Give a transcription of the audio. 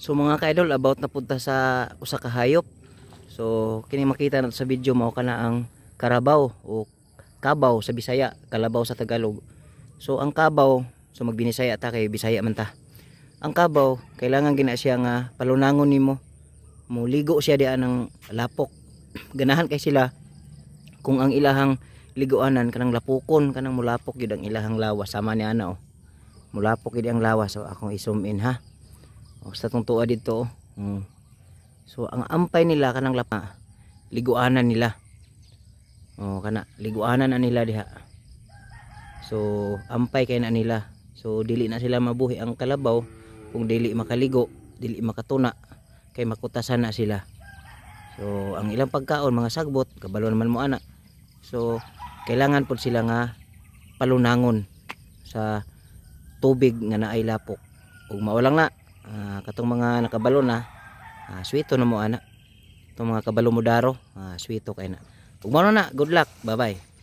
So mga ka-idol, about na punta sa usa ka hayop. So kini makita nato sa video, mao kana ang karabaw o kabaw sa Bisaya, kalabaw sa Tagalog. So ang kabaw, so magbinisaya ta kay Bisaya man ta. Ang kabaw, kailangan gina siya nga palunangon nimo. Muligo siya diha ng lapok. Ganahan kay sila kung ang ilahang liguanan kanang lapukon, kanang mulapok gyud ang ilahang lawas, sama ni ana oh. Mulapok gyud ang lawas. So akong i-zoom in ha. O, sa tong tuwa dito. Oh. So ang ampay nila kanang lapa, liguanan nila. Oh, kana liguanan na nila diha. So ampay kay na nila. So dili na sila mabuhi ang kalabaw kung dili makaligo, dili makatuna kay makutasan na sila. So ang ilang pagkaon mga sagbot, kabalo naman mo ana. So kailangan pud sila nga palunangon sa tubig nga naay lapok. Ug mao lang na, katong mga nakabalo na, sweeto na mo ana. Itong mga kabalo mo daro, sweeto kay na. Ug mao na, good luck, bye bye.